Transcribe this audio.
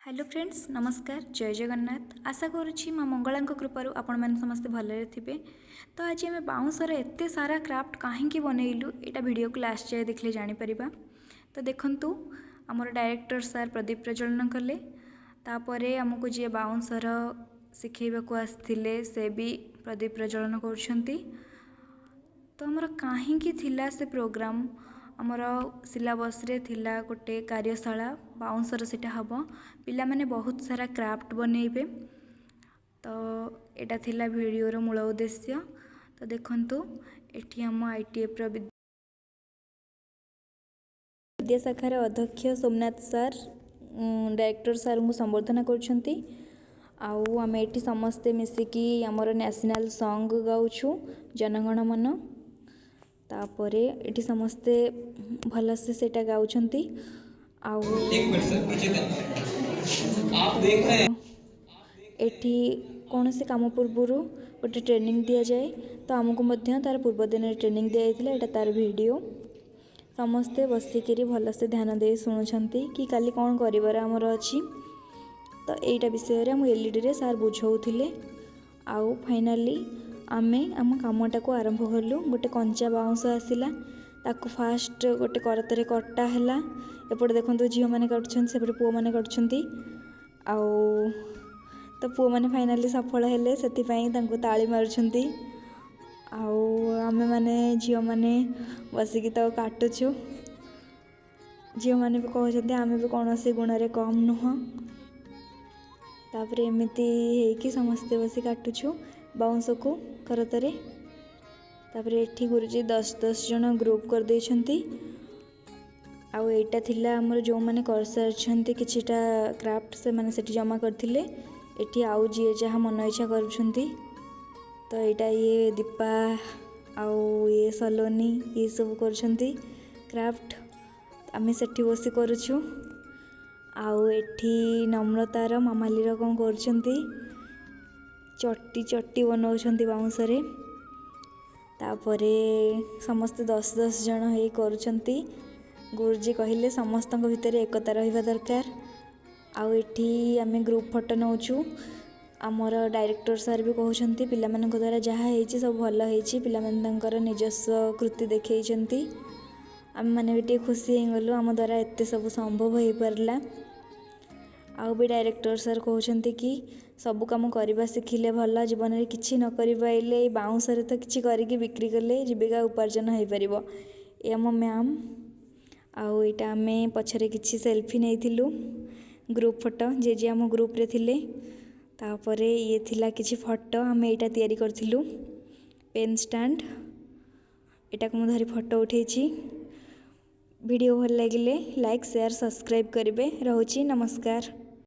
Hello friends, ନମସ୍କାର, ଜୟ ଜଗନ୍ନାଥ। ଆଶା କରୁଛି ମା ମଙ୍ଗଳାଙ୍କ କୃପାରୁ ଆପଣମାନେ ସମସ୍ତେ ଭଲରେ ଥିବେ। ତ ଆଜି ଆମେ ବାଉଁଶର ଏତେ ସାରା କ୍ରାଫ୍ଟ କାହିଁକି ବନେଇଲୁ, ଏଇଟା ଭିଡ଼ିଓକୁ ଲାଷ୍ଟ ଯାଏ ଦେଖିଲେ ଜାଣିପାରିବା। ତ ଦେଖନ୍ତୁ, ଆମର ଡାଇରେକ୍ଟର ସାର୍ ପ୍ରଦୀପ ପ୍ରଜ୍ୱଳନ କଲେ। ତାପରେ ଆମକୁ ଯିଏ ବାଉଁଶର ଶିଖେଇବାକୁ ଆସିଥିଲେ, ସେ ବି ପ୍ରଦୀପ ପ୍ରଜ୍ୱଳନ କରୁଛନ୍ତି। ତ ଆମର କାହିଁକି ଥିଲା ସେ ପ୍ରୋଗ୍ରାମ୍? ଆମର ସିଲାବସ୍ରେ ଥିଲା ଗୋଟେ କାର୍ଯ୍ୟଶାଳା ବାଉଁଶର, ସେଇଟା ହେବ, ପିଲାମାନେ ବହୁତ ସାରା କ୍ରାଫ୍ଟ ବନେଇବେ। ତ ଏଇଟା ଥିଲା ଭିଡ଼ିଓର ମୂଳ ଉଦ୍ଦେଶ୍ୟ। ତ ଦେଖନ୍ତୁ, ଏଠି ଆମ ଆଇଟିଏଫ୍ର ବିଦ୍ୟାଶାଖାର ଅଧ୍ୟକ୍ଷ ସୋମନାଥ ସାର୍ ଡାଇରେକ୍ଟର ସାର୍ଙ୍କୁ ସମ୍ବର୍ଦ୍ଧନା କରୁଛନ୍ତି। ଆଉ ଆମେ ଏଠି ସମସ୍ତେ ମିଶିକି ଆମର ନ୍ୟାସନାଲ୍ ସଙ୍ଗ୍ ଗାଉଛୁ, ଜନଗଣ ମନ। ତାପରେ ଏଠି ସମସ୍ତେ ଭଲସେ ସେଇଟା ଗାଉଛନ୍ତି। ଆଉ एक मिनट सर, पीछे तक आप देख रहे हैं। ଏଠି କୌଣସି କାମ ପୂର୍ବରୁ ଗୋଟେ ଟ୍ରେନିଂ ଦିଆଯାଏ। ତ ଆମକୁ ମଧ୍ୟ ତା'ର ପୂର୍ବ ଦିନରେ ଟ୍ରେନିଂ ଦିଆଯାଇଥିଲା। ଏଇଟା ତା'ର ଭିଡ଼ିଓ। ସମସ୍ତେ ବସିକିରି ଭଲସେ ଧ୍ୟାନ ଦେଇ ଶୁଣୁଛନ୍ତି କି କାଲି କ'ଣ କରିବାର ଆମର ଅଛି। ତ ଏଇଟା ବିଷୟରେ ଆମ ଏଲ୍ଇଡ଼ିରେ ସାର୍ ବୁଝାଉଥିଲେ। ଆଉ ଫାଇନାଲି ଆମେ ଆମ କାମଟାକୁ ଆରମ୍ଭ କଲୁ। ଗୋଟେ କଞ୍ଚା ବାଉଁଶ ଆସିଲା, ତାକୁ ଫାଷ୍ଟ ଗୋଟେ କରତରେ କଟା ହେଲା। ଏପଟେ ଦେଖନ୍ତୁ, ଝିଅମାନେ କାଟୁଛନ୍ତି, ସେପଟେ ପୁଅମାନେ କାଟୁଛନ୍ତି। ଆଉ ତ ପୁଅମାନେ ଫାଇନାଲି ସଫଳ ହେଲେ, ସେଥିପାଇଁ ତାଙ୍କୁ ତାଳି ମାରୁଛନ୍ତି। ଆଉ ଆମେମାନେ ଝିଅମାନେ ବସିକି ତାକୁ କାଟୁଛୁ। ଝିଅମାନେ ବି କହୁଛନ୍ତି, ଆମେ ବି କୌଣସି ଗୁଣରେ କମ୍ ନୁହଁ। ତାପରେ ଏମିତି ହେଇକି ସମସ୍ତେ ବସି କାଟୁଛୁ ବାଉଁଶକୁ କରତରେ। ତାପରେ ଏଠି ଗୁରୁଜୀ 10 10 ଜଣ ଗ୍ରୁପ୍ କରିଦେଇଛନ୍ତି। ଆଉ ଏଇଟା ଥିଲା ଆମର ଯେଉଁମାନେ କରିସାରିଛନ୍ତି କିଛିଟା କ୍ରାଫ୍ଟ, ସେମାନେ ସେଠି ଜମା କରିଥିଲେ। ଏଠି ଆଉ ଯିଏ ଯାହା ମନ ଇଚ୍ଛା କରୁଛନ୍ତି। ତ ଏଇଟା ଇଏ ଦୀପା ଆଉ ଇଏ ସଲୋନୀ, ଇଏ ସବୁ କରୁଛନ୍ତି କ୍ରାଫ୍ଟ। ଆମେ ସେଠି ବସି କରୁଛୁ। ଆଉ ଏଠି ନମ୍ରତାର ମାମାଲିର କ'ଣ କରୁଛନ୍ତି? ଚଟି ଚଟି ବନାଉଛନ୍ତି ବାଉଁଶରେ। ତାପରେ ସମସ୍ତେ 10 10 ଜଣ ହେଇ କରୁଛନ୍ତି। ଗୁରୁଜୀ କହିଲେ, ସମସ୍ତଙ୍କ ଭିତରେ ଏକତା ରହିବା ଦରକାର। ଆଉ ଏଠି ଆମେ ଗ୍ରୁପ୍ ଫଟୋ ନେଉଛୁ। ଆମର ଡାଇରେକ୍ଟର ସାର୍ ବି କହୁଛନ୍ତି, ପିଲାମାନଙ୍କ ଦ୍ୱାରା ଯାହା ହେଇଛି ସବୁ ଭଲ ହେଇଛି, ପିଲାମାନେ ତାଙ୍କର ନିଜସ୍ୱ କୃତି ଦେଖେଇଛନ୍ତି। ଆମେମାନେ ବି ଟିକେ ଖୁସି ହେଇଗଲୁ, ଆମ ଦ୍ୱାରା ଏତେ ସବୁ ସମ୍ଭବ ହେଇପାରିଲା। ଆଉ ବି ଡାଇରେକ୍ଟର ସାର୍ କହୁଛନ୍ତି କି ସବୁ କାମ କରିବା ଶିଖିଲେ ଭଲ। ଜୀବନରେ କିଛି ନ କରିପାରିଲେ ଏଇ ବାଉଁଶରେ ତ କିଛି କରିକି ବିକ୍ରି କଲେ ଜୀବିକା ଉପାର୍ଜନ ହେଇପାରିବ। ଏ ଆମ ମ୍ୟାମ୍। ଆଉ ଏଇଟା ଆମେ ପଛରେ କିଛି ସେଲ୍ଫି ନେଇଥିଲୁ, ଗ୍ରୁପ୍ ଫଟୋ, ଯିଏ ଯିଏ ଆମ ଗ୍ରୁପ୍ରେ ଥିଲେ। ତାପରେ ଇଏ ଥିଲା କିଛି ଫଟୋ। ଆମେ ଏଇଟା ତିଆରି କରିଥିଲୁ ପେନ୍ ଷ୍ଟାଣ୍ଡ। ଏଇଟାକୁ ମୁଁ ଧରି ଫଟୋ ଉଠେଇଛି। ଭିଡ଼ିଓ ଭଲ ଲାଗିଲେ ଲାଇକ୍, ସେୟାର, ସବସ୍କ୍ରାଇବ୍ କରିବେ। ରହୁଛି, ନମସ୍କାର।